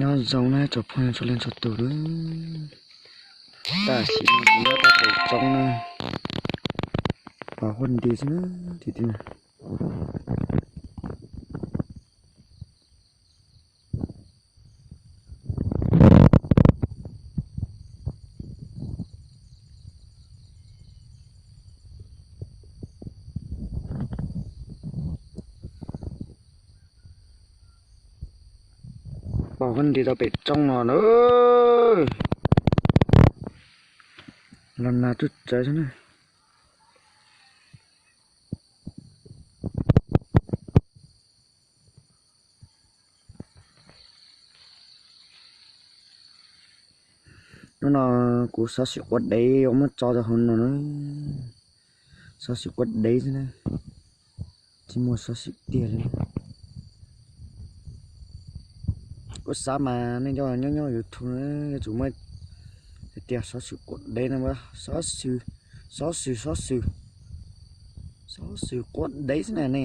Nyob zoo na tsoom phooj ywg txhua leej txhua tus na, tam sim no kuv nyob rau pem roob na, pom huab nti xwb na, tim tim na. Pom huab nti rau pem roob no na, los nag tub txawv xwb na. Hnub no kuv xov xwm quav dev yuav muab tso rau hauv no na, xov xwm quav dev xwb na, tsis muaj xov xwm tiag li. Kuv xav mas nej nyob nyob YouTube yuav tsum muaj hais tias xov xwm quav dev no, xov xwm, xov xwm, xov xwm, xov xwm quav dev xwb na ne.